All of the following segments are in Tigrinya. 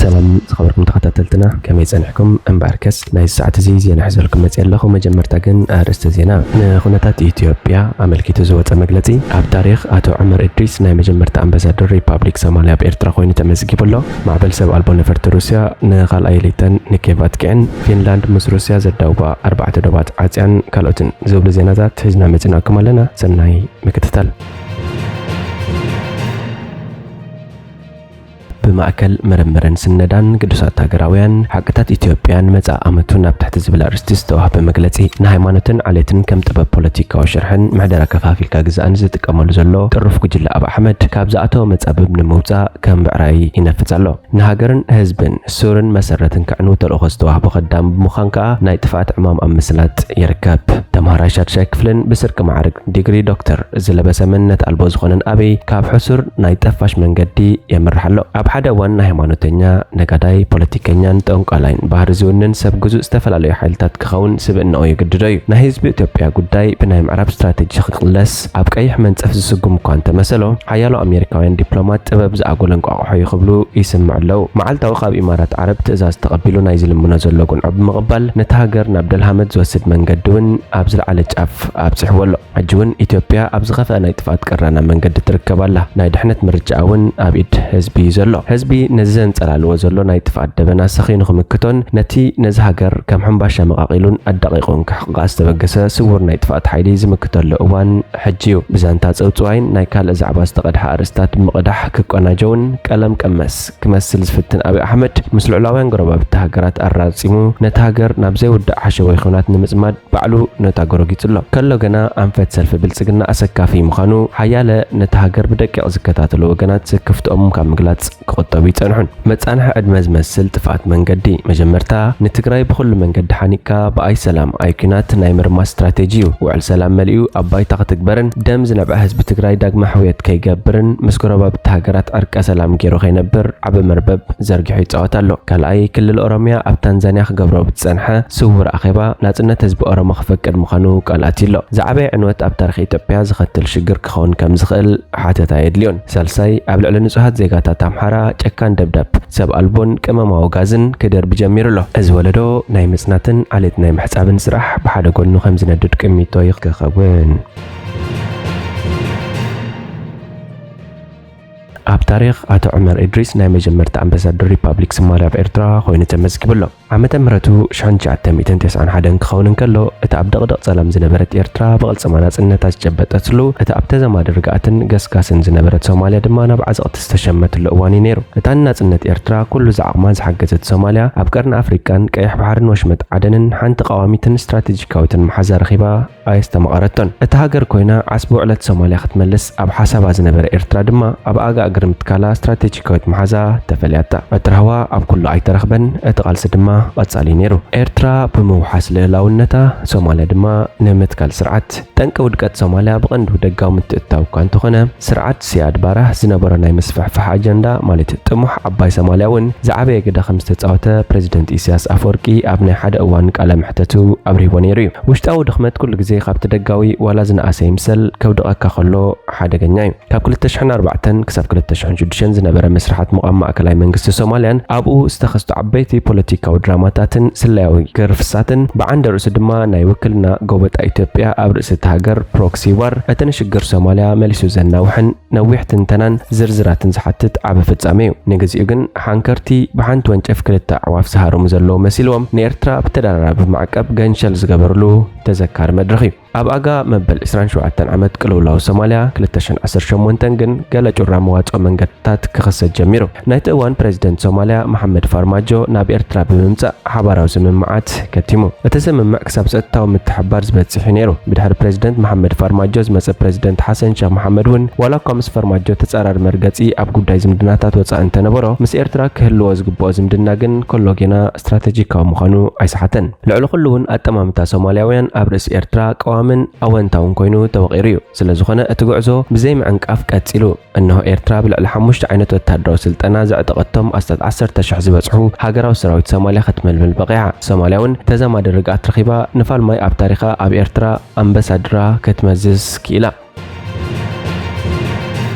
ሰላም ዝኸበርኩም ተኸታተልትና፣ ከመይ ጸኒሕኩም? እምበኣርከስ ናይዚ ሰዓት እዚ ዜና ሒዘልኩም መጺአ ኣለኹ። መጀመርታ ግን ኣርእስተ ዜና። ንኹነታት ኢትዮጵያ ኣመልኪቱ ዝወጸ መግለጺ። ኣብ ታሪኽ ኣቶ ዑመር እድሪስ ናይ መጀመርታ ኣምባሳደር ሪፓብሊክ ሶማልያ ኣብ ኤርትራ ኮይኑ ተመዝጊቡ ኣሎ። ማዕበል ሰብ ኣልቦ ነፈርቲ ሩስያ ንኻልኣይ ሌተን ንኬቭ ኣጥቂዐን። ፊንላንድ ምስ ሩስያ ዘዳውባ ኣርባዕተ ዶባት ዓጽያን ካልኦትን ዝብሉ ዜናታት ሒዝና መጺናኩም ኣለና። ሰናይ ምክትታል። ብማእከል ምርምርን ስነዳን ግዱሳት ሃገራውያን ሓቅታት ኢትዮጵያን መጻኢ ኣመቱን ኣብ ትሕቲ ዝብል ኣርእስቲ ዝተዋህበ መግለጺ፣ ንሃይማኖትን ዓሌትን ከም ጥበብ ፖለቲካዊ ሽርሕን ምሕደራ ከፋፊልካ ግዛእን ዝጥቀመሉ ዘሎ ጥሩፍ ጉጅለ ኣብ ኣሕመድ ካብ ዝኣተወ መጻብብ ንምውጻእ ከም ብዕራይ ይነፍጽ ኣሎ። ንሃገርን ህዝብን ሱርን መሰረትን ከዕንው ተልእኾ ዝተዋህቦ ከዳሚ ብምዃን ከኣ ናይ ጥፍኣት ዕማም ኣብ ምስላጥ ይርከብ። ተምሃራይ ሻድሻይ ክፍልን ብስርቂ ማዕርግ ዲግሪ ዶክተር ዝለበሰ መንነት ኣልቦ ዝኾነን ኣበይ ካብ ሕሱር ናይ ጠፋሽ መንገዲ የምርሕ ኣሎ። ኣብ ሓደ እዋን ናይ ሃይማኖተኛ፣ ነጋዳይ፣ ፖለቲከኛን ጠንቋላይን ባህሪ ዝውንን ሰብ ግዙእ ዝተፈላለዩ ሓይልታት ክኸውን ስብእናኡ የግድዶ እዩ። ናይ ህዝቢ ኢትዮጵያ ጉዳይ ብናይ ምዕራብ ስትራቴጂ ክቕለስ ኣብ ቀይሕ መንጸፍ ዝስጉም እኳ እንተመሰሎ፣ ሓያሎ ኣሜሪካውያን ዲፕሎማት ጥበብ ዝኣጎለ እንቋቑሖ እዩ ክብሉ ይስምዑ ኣለዉ። መዓልታዊ ካብ ኢማራት ዓረብ ትእዛዝ ተቐቢሉ ናይ ዝልምኖ ዘሎ ጉንዖ ብምቕባል ነታ ሃገር ናብ ደልሃመት ዝወስድ መንገዲ እውን ኣብ ዝለዓለ ጫፍ ኣብጺሕዎ ኣሎ። ሕጂ እውን ኢትዮጵያ ኣብ ዝኸፍአ ናይ ጥፍኣት ቀራና መንገዲ ትርከብ ኣላ። ናይ ድሕነት ምርጫኣ እውን ኣብ ኢድ ህዝቢ እዩ ዘሎ። ህዝቢ ነዚ ዘንጸላልዎ ዘሎ ናይ ጥፍኣት ደበና ሰኺኑ ክምክቶን ነቲ ነዚ ሃገር ከም ሕምባሻ መቓቒሉን ኣዳቒቑን ክሕቕቓ ዝተበገሰ ስውር ናይ ጥፍኣት ሓይሊ ዝምክተሉ እዋን ሕጂ እዩ። ብዛንታ ጽውጽዋይን ናይ ካልእ ዛዕባ ዝተቐድሐ ኣርእስታት ብምቕዳሕ ክቆናጀውን ቀለም ቀመስ ክመስል ዝፍትን ኣብይ ኣሕመድ ምስ ልዑላውያን ጎረባብቲ ሃገራት ኣራጺሙ ነቲ ሃገር ናብ ዘይውዳእ ሓሸወይ ኹናት ንምጽማድ ባዕሉ ነታ ጎረጊጹ ኣሎ። ከሎ ግና ኣንፈት ሰልፊ ብልጽግና ኣሰካፊ ምዃኑ ሓያለ ነታ ሃገር ብደቂቕ ዝከታተሉ ወገናት ስክፍትኦም ካብ ምግላጽ ክቑጠቡ ይጸንሑን። መጻንሒ ዕድመ ዝመስል ጥፍኣት መንገዲ። መጀመርታ ንትግራይ ብኹሉ መንገዲ ሓኒቕካ ብኣይ ሰላም ኣይ ኲናት ናይ ምርማስ ስትራቴጂ እዩ። ውዕል ሰላም መሊኡ ኣብ ባይታ ክትግበርን ደም ዝነብዐ ህዝቢ ትግራይ ዳግመ ሕውየት ከይገብርን ምስ ጎረባብቲ ሃገራት ዕርቀ ሰላም ገይሩ ከይነብር ዓቢ መርበብ ዘርጊሑ ይጻወት ኣሎ። ካልኣይ ክልል ኦሮሚያ ኣብ ታንዛንያ ክገብሮ ብዝጸንሐ ስውር ኣኼባ ናጽነት ህዝቢ ኦሮሞ ክፈቅድ ምዃኑ ቃል ኣትዩ ኣሎ። ዝዓበየ ዕንወት ኣብ ታሪኽ ኢትዮጵያ ዝኸትል ሽግር ክኸውን ከም ዝኽእል ሓተታ የድልዮን። ሳልሳይ ኣብ ልዕሊ ንጹሃት ዜጋታት ኣምሓራ ጨካን ደብዳብ ሰብ ኣልቦን ቅመማዊ ጋዝን ክደርቢ ጀሚሩ ኣሎ። እዚ ወለዶ ናይ ምጽናትን ዓሌት ናይ ምሕጻብን ስራሕ ብሓደ ጎኑ ከም ዝነድድ ቅሚቶ ይክኸውን። ኣብ ታሪኽ ኣቶ ዑመር እድሪስ ናይ መጀመርታ ኣምባሳደር ሪፓብሊክ ሶማልያ ኣብ ኤርትራ ኮይኑ ተመዝጊቡ ኣሎ። ዓመተ ምህረቱ ሽሕን ትሽዓተ ሚእትን ተስዓን ሓደን ክኸውን እንከሎ፣ እታ ኣብ ድቕድቕ ጸላም ዝነበረት ኤርትራ ብቕልጽማ ናጽነታ ዝጨበጠትሉ፣ እታ ኣብ ተዛማዲ ርግኣትን ገስጋስን ዝነበረት ሶማልያ ድማ ናብ ዓዘቕቲ ዝተሸመትሉ እዋን እዩ ነይሩ። እታ ንናጽነት ኤርትራ ኩሉ ዝዓቕማ ዝሓገዘት ሶማልያ፣ ኣብ ቀርኒ ኣፍሪቃን ቀይሕ ባሕርን ወሽመጥ ዓደንን ሓንቲ ቀዋሚትን ስትራቴጂካዊትን መሓዛ ረኺባ ኣየስተማቐረቶን። እታ ሃገር ኮይና ዓስቢ ውዕለት ሶማልያ ክትመልስ ኣብ ሓሳባ ዝነበረ ኤርትራ ድማ ኣብ ኣጋ እግሪ ምትካላ ስትራቴጂካዊት መሓዛ ተፈልያታ። እቲ ራህዋ ኣብ ኩሉ ኣይተረኽበን፣ እቲ ቃልሲ ድማ ቀጻሊ ነይሩ። ኤርትራ ብምውሓስ ልእላውነታ፣ ሶማልያ ድማ ንምትካል ስርዓት። ጠንቂ ውድቀት ሶማልያ ብቐንዱ ደጋዊ ምትእትታው እኳ እንተኾነ፣ ስርዓት ሲያድ ባራህ ዝነበሮ ናይ ምስፍሕፋሕ ኣጀንዳ፣ ማለት ጥሙሕ ዓባይ ሶማልያ እውን ዝዓበየ ግደ ከም ዝተጻወተ ፕሬዚደንት ኢሳያስ ኣፈወርቂ ኣብ ናይ ሓደ እዋን ቃለ መሕተቱ ኣብሪህዎ ነይሩ እዩ። ውሽጣዊ ድኽመት ኩሉ ግዜ ካብቲ ደጋዊ ዋላ ዝነኣሰ ይምሰል ከውድቐካ ከሎ ሓደገኛ እዩ። ካብ ክልተ ሽሕን ኣርባዕተን ክሳብ ክልተ ሽሕን ሽዱሽተን ዝነበረ መስርሓት ምቋም ማእከላይ መንግስቲ ሶማልያን ኣብኡ ዝተኸስቱ ዓበይቲ ፖለቲካዊ ድራማታትን ስለያዊ ክርፍሳትን ብዓንደ ርእሱ ድማ ናይ ውክልና ጎበጣ ኢትዮጵያ ኣብ ርእሲ እታ ሃገር ፕሮክሲ ዋር እቲ ንሽግር ሶማልያ መሊሱ ዘናውሕን ነዊሕ ትንተናን ዝርዝራትን ዝሓትት ዓቢ ፍጻሜ እዩ። ንግዚኡ ግን ሓንከርቲ ብሓንቲ ወንጨፍ ክልተ ኣዕዋፍ ዝሃርሙ ዘለዉ መሲልዎም ንኤርትራ ብተደራራቢ ማዕቀብ ገንሸል ዝገበርሉ ተዘካሪ መድረኽ እዩ። ኣብ ኣጋ መበል ዕስራን ሸውዓተን ዓመት ቅልውላው ሶማልያ ክልተ ሽሕን ዓሰርተ ሸሞንተን ግን ገለ ጩራ መዋጽኦ መንገድታት ክኽሰት ጀሚሩ። ናይቲ እዋን ፕሬዚደንት ሶማልያ መሓመድ ፋርማጆ ናብ ኤርትራ ብምምጻእ ሓባራዊ ስምምዓት ከቲሙ። እቲ ስምምዕ ክሳብ ጸጥታዊ ምትሕብባር ዝበጽሕ እዩ ነይሩ። ብድሕሪ ፕሬዚደንት መሓመድ ፋርማጆ ዝመጸ ፕሬዚደንት ሓሰን ሸኽ መሓመድ እውን ዋላ እኳ ምስ ፋርማጆ ተጻራሪ መርገጺ ኣብ ጉዳይ ዝምድናታት ወጻኢ እንተነበሮ፣ ምስ ኤርትራ ክህልዎ ዝግብኦ ዝምድና ግን ከሎ ጌና ስትራቴጂካዊ ምዃኑ ኣይሰሓተን። ልዕሊ ኩሉ እውን ኣጠማምታ ሶማልያውያን ኣብ ርእሲ ኤርትራ ቀዋምን ኣወንታውን ኮይኑ ተወቒሩ እዩ። ስለ ዝኾነ እቲ ጉዕዞ ብዘይ ምዕንቃፍ ቀጺሉ። እነሆ ኤርትራ ብልዕሊ ሓሙሽተ ዓይነት ወተሃደራዊ ስልጠና ዘዕጠቐቶም ኣስታት ዓሰርተ ሽሕ ዝበጽሑ ሃገራዊ ሰራዊት ሶማልያ ክትምልምል በቒዓ። ሶማልያ እውን ተዛማዲ ርግኣት ረኺባ ንፋልማይ ኣብ ታሪኻ ኣብ ኤርትራ ኣምበሳድራ ክትመዝዝ ክኢላ።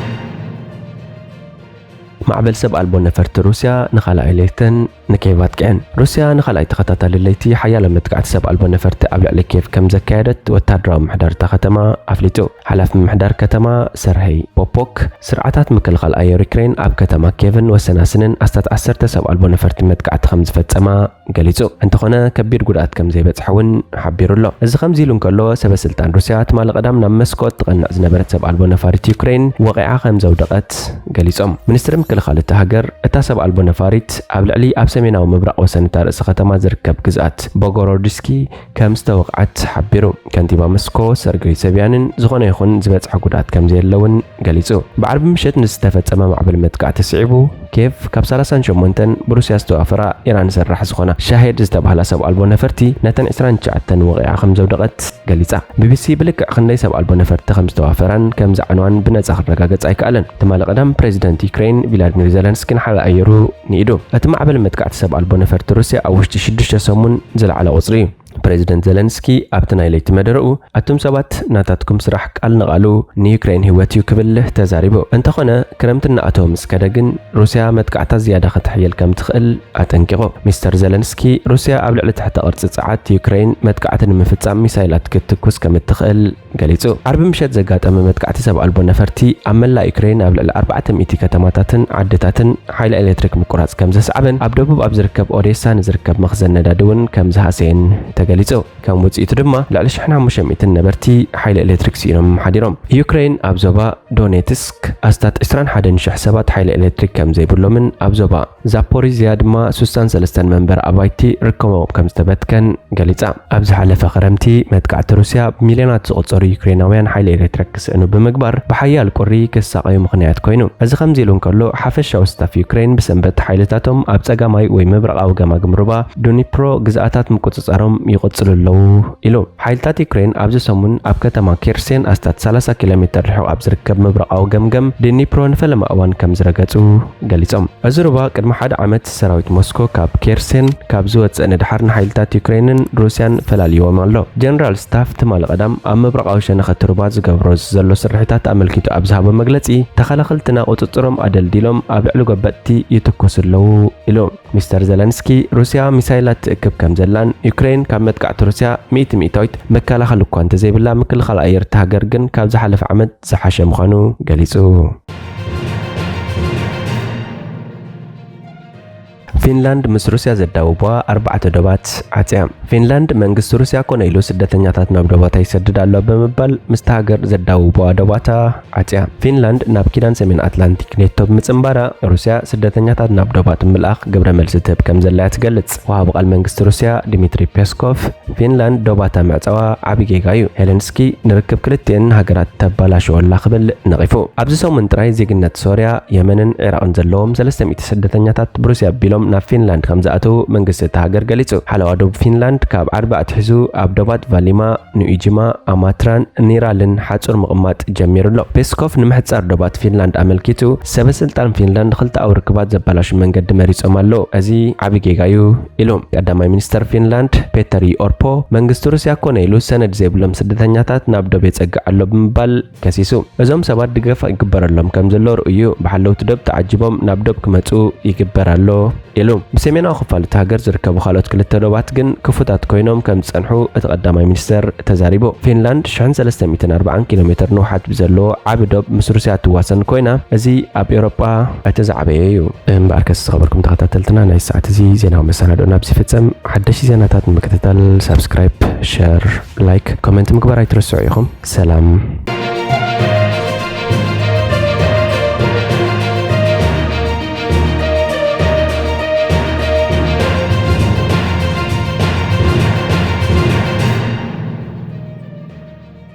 ማዕበል ሰብ ኣልቦ ነፈርቲ ሩስያ ንኻልኣይ ለይተን ንኬቭ ኣጥቂዐን። ሩስያ ንኻልኣይ ተኸታታሊ ለይቲ ሓያሎ መጥቃዕቲ ሰብ ኣልቦ ነፈርቲ ኣብ ልዕሊ ኬቭ ከም ዘካየደት ወታደራዊ ምሕዳር እታ ከተማ ኣፍሊጡ። ሓላፊ ምምሕዳር ከተማ ሰርሄይ ፖፖክ፣ ስርዓታት ምክልኻል ኣየር ዩክሬን ኣብ ከተማ ኬቭን ወሰናስንን ኣስታት ዓሰርተ ሰብ ኣልቦ ነፈርቲ መጥቃዕቲ ከም ዝፈጸማ ገሊጹ። እንተኾነ ከቢድ ጉድኣት ከም ዘይበጽሐ እውን ሓቢሩ ኣሎ። እዚ ከምዚ ኢሉ እንከሎ፣ ሰበ ስልጣን ሩስያ ትማሊ ቀዳም ናብ መስኮ እትቐንዕ ዝነበረት ሰብ ኣልቦ ነፋሪት ዩክሬን ወቒዓ ከም ዘውደቐት ገሊጾም። ሚኒስትሪ ምክልኻል እታ ሃገር፣ እታ ሰብ ኣልቦ ነፋሪት ኣብ ልዕሊ ኣብ ሰሜናዊ ምብራቕ ወሰን እታ ርእሰ ከተማ ዝርከብ ግዝኣት ቦጎሮድስኪ ከም ዝተወቕዐት ሓቢሩ። ከንቲባ መስኮ ሰርገይ ሰብያንን ዝኾነ ይኹን ዝበጽሐ ጉድኣት ከም ዘየለ እውን ገሊጹ። ብዓርቢ ምሸት ንዝተፈጸመ ማዕበል መጥቃዕቲ ስዒቡ፣ ኬቭ ካብ ሰላሳን ሸሞንተን ብሩስያ ዝተዋፈራ ኢራን ሰራሕ ዝኾና ሻሄድ ዝተባህላ ሰብ ኣልቦ ነፈርቲ ነተን ዕስራን ትሽዓተን ወቒዓ ከም ዘውደቐት ገሊጻ። ቢቢሲ ብልክዕ ክንደይ ሰብ ኣልቦ ነፈርቲ ከም ዝተዋፈራን ከም ዘዕነዋን ብነጻ ክረጋገጽ ኣይከኣለን። ትማሊ ቀዳም ፕሬዚደንት ዩክሬን ቪላድሚር ዘለንስኪ ንሓበ ኣየሩ ንኢዱ። እቲ ማዕበል መጥቃዕቲ ሰብ ኣልቦ ነፈርቲ ሩስያ ኣብ ውሽጢ ሽዱሽተ ሰሙን ዝለዓለ ቁጽሪ እዩ። ፕሬዚደንት ዘለንስኪ ኣብቲ ናይ ለይቲ መደረኡ፣ "ኣቱም ሰባት ናታትኩም ስራሕ ቃል ንቓሉ ንዩክሬን ህይወት እዩ" ክብል ተዛሪቡ። እንተኾነ ክረምቲ እናኣተወ ምስ ከደ ግን ሩስያ መጥቃዕታ ዝያዳ ከተሕየል ከም ትኽእል ኣጠንቂቑ። ሚስተር ዘለንስኪ ሩስያ ኣብ ልዕሊ ትሕተ ቅርጺ ጸዓት ዩክሬን መጥቃዕቲ ንምፍጻም ሚሳይላት ክትትኩስ ከም እትኽእል ገሊጹ። ዓርቢ ምሸት ዘጋጠመ መጥቃዕቲ ሰብ ኣልቦ ነፈርቲ ኣብ መላእ ዩክሬን ኣብ ልዕሊ ኣርባዕተ ሚእቲ ከተማታትን ዓድታትን ሓይሊ ኤሌክትሪክ ምቁራጽ ከም ዘስዓበን ኣብ ደቡብ ኣብ ዝርከብ ኦዴሳ ንዝርከብ መኽዘን ነዳዲ እውን ከም ዝሃሰየን ተገሊጹ። ከም ውጽኢቱ ድማ ልዕሊ ሽሕን ሓሙሽተ ሚእትን ነበርቲ ሓይሊ ኤሌክትሪክ ስኢኖም ሓዲሮም። ዩክሬን ኣብ ዞባ ዶኔትስክ ኣስታት ዕስራን ሓደን ሽሕ ሰባት ሓይሊ ኤሌክትሪክ ከም ዘይብሎምን ኣብ ዞባ ዛፖሪዝያ ድማ ስሳን ሰለስተን መንበሪ ኣባይቲ ርከቦም ከም ዝተበትከን ገሊጻ። ኣብ ዝሓለፈ ክረምቲ መጥቃዕቲ ሩስያ ብሚልዮናት ዝቑጸሩ ዩክሬናውያን ሓይሊ ኤሌክትሪክ ክስእኑ ብምግባር ብሓያል ቁሪ ክሳቐዩ ምኽንያት ኮይኑ። እዚ ከምዚ ኢሉ እንከሎ ሓፈሻዊ ስታፍ ዩክሬን ብሰንበት ሓይልታቶም ኣብ ጸጋማይ ወይ ምብራቓዊ ገማግም ሩባ ዱኒፕሮ ግዝኣታት ምቁጽጻሮም ይቕጽሉ ኣለዉ ኢሉ። ሓይልታት ዩክሬን ኣብዚ ሰሙን ኣብ ከተማ ኬርሴን ኣስታት ሰላሳ ኪሎ ሜተር ርሑቕ ኣብ ዝርከብ ምብራቓዊ ገምገም ድኒፕሮ ንፈለማ እዋን ከም ዝረገጹ ገሊጾም። እዚ ሩባ ቅድሚ ሓደ ዓመት ሰራዊት ሞስኮ ካብ ኬርሴን ካብ ዝወጸ ንድሓር ንሓይልታት ዩክሬንን ሩስያን ፈላልይዎም ኣሎ። ጀነራል ስታፍ ትማሊ ቀዳም ኣብ ምብራቓዊ ሸነኸ እቲ ሩባ ዝገብሮ ዘሎ ስርሒታት ኣመልኪቱ ኣብ ዝሃቦ መግለጺ፣ "ተኸላኸልትና ቁጽጽሮም ኣደልዲሎም ኣብ ልዕሊ ጎበጥቲ ይትኩሱ ኣለዉ" ኢሉ። ሚስተር ዘለንስኪ፣ ሩስያ ሚሳይላት ትእክብ ከም ዘላን ዩክሬን ካብ መጥቃዕቲ ሩስያ ሚእቲ ሚእታዊት መከላኸሊ እኳ እንተዘይብላ፣ ምክልኻል ኣየር እታ ሃገር ግን ካብ ዝሓለፈ ዓመት ዝሓሸ ምዃኑ ገሊጹ። ፊንላንድ ምስ ሩስያ ዘዳውብዋ ኣርባዕተ ዶባት ዓጽያ። ፊንላንድ መንግስቲ ሩስያ ኮነ ኢሉ ስደተኛታት ናብ ዶባታ ይሰድድ ኣሎ ብምባል ምስቲ ሃገር ዘዳውብዋ ዶባታ ዓጽያ። ፊንላንድ ናብ ኪዳን ሰሜን ኣትላንቲክ ኔቶ ብምጽንባራ፣ ሩስያ ስደተኛታት ናብ ዶባት ምልኣኽ ግብረ መልሲ ትህብ ከም ዘላያ ትገልጽ። ወሃቢ ቃል መንግስቲ ሩስያ ዲሚትሪ ፔስኮቭ፣ ፊንላንድ ዶባታ ምዕጻዋ ዓቢ ጌጋ እዩ። ሄለንስኪ ንርክብ ክልቲኤን ሃገራት ተባላሽወላ ክብል ነቒፉ። ኣብዚ ሰሙን ጥራይ ዜግነት ሶርያ፣ የመንን ዒራቕን ዘለዎም ሰለስተ ሚእቲ ስደተኛታት ብሩስያ ኣቢሎም ናብ ፊንላንድ ከም ዝኣተዉ መንግስቲ እታ ሃገር ገሊጹ። ሓለዋ ዶብ ፊንላንድ ካብ ዓርቢ ኣትሒዙ ኣብ ዶባት ቫሊማ፣ ኑኢጂማ፣ ኣማትራን ኒራልን ሓጹር ምቕማጥ ጀሚሩ ኣሎ። ፔስኮቭ ንምሕጻር ዶባት ፊንላንድ ኣመልኪቱ፣ ሰበ ስልጣን ፊንላንድ ክልተኣዊ ርክባት ዘባላሹ መንገዲ መሪጾም ኣለዉ። እዚ ዓቢ ጌጋ እዩ ኢሉ። ቀዳማይ ሚኒስተር ፊንላንድ ፔተሪ ኦርፖ፣ መንግስቲ ሩስያ ኮነ ኢሉ ሰነድ ዘይብሎም ስደተኛታት ናብ ዶብ የጸግዕ ኣሎ ብምባል ከሲሱ። እዞም ሰባት ድጋፍ ይግበረሎም ከም ዘሎ ርእዩ፣ ብሓለውቲ ዶብ ተዓጂቦም ናብ ዶብ ክመጹ ይግበር ኣሎ ኢሉ። ብሰሜናዊ ክፋል እታ ሃገር ዝርከቡ ካልኦት ክልተ ዶባት ግን ክፉታት ኮይኖም ከም ዝጸንሑ እቲ ቀዳማይ ሚኒስተር ተዛሪቡ። ፊንላንድ ሽሕን ሰለስተ ሚእትን ኣርባዓን ኪሎ ሜተር ንውሓት ብዘለዎ ዓቢ ዶብ ምስ ሩስያ ትዋሰን ኮይና፣ እዚ ኣብ ኤውሮጳ እቲ ዝዓበየ እዩ። እምበኣርከስ ዝኸበርኩም ተኸታተልትና፣ ናይ ሰዓት እዚ ዜናዊ መሰናድኦና ኣብዚ ይፍጸም። ሓደሽቲ ዜናታት ንምክትታል ሳብስክራይብ፣ ሸር፣ ላይክ፣ ኮመንት ምግባር ኣይትረስዑ ኢኹም። ሰላም።